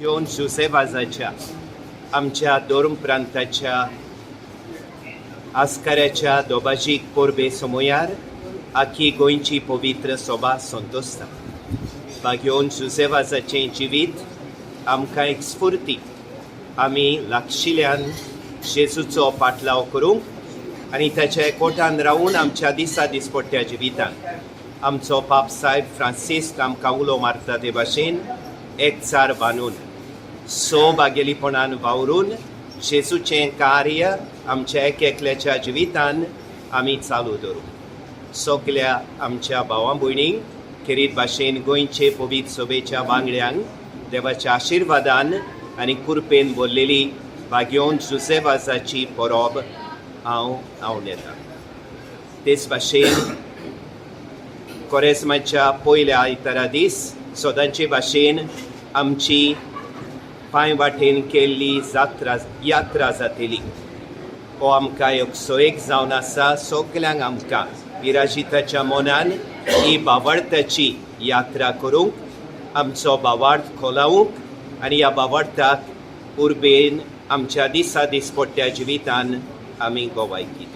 घेवन जुसेवाजाच्या आमच्या धर्म प्रांताच्या आस्काऱ्याच्या दोबाजीक परबे समयार आखी गोंयची पवित्र सोबा संतोसता. बागेवन जुसेवाजाचें जिवीत आमकां एक स्फुर्ती, आमी लागशिल्ल्यान जेजूचो पाटलाव करूंक आनी ताच्या एकवटान रावून आमच्या दिसा दिसपट्ट्या जिवितान आमचो पाप साहेब फ्रांसिस्क आमकां उलो मारता ते भाशेन एकचार बांदून सो बागेलीपणान वावरून जेजूचें कार्य आमच्या एक एकल्याच्या जिवितान आमी चालू दवरूं. सगल्या आमच्या भावां भयणींक, खेरीत भाशेन गोंयचे पवित्र सभेच्या वांगड्यांक देवाच्या आशिर्वादान आनी कृपेन भरलेली भाग्योन जुसेवाजाची परब हांव आंवडेतां. तेच भाशेन कोरेस्माच्या पयल्या आयतारा दीस सदांचे भाशेन आमची पांय वाटेन केल्ली जात्रा यात्रा जातली. हो आमकां एक सोयेक जावन आसा. सगल्यांक आमकां विराजिताच्या मनान ही भावार्थाची यात्रा करूंक, आमचो भावार्थ खोलावूंक आनी ह्या भावार्थाक उर्बेन आमच्या दिसा दिसपट्ट्या जिवितान आमी गोवाय दिली.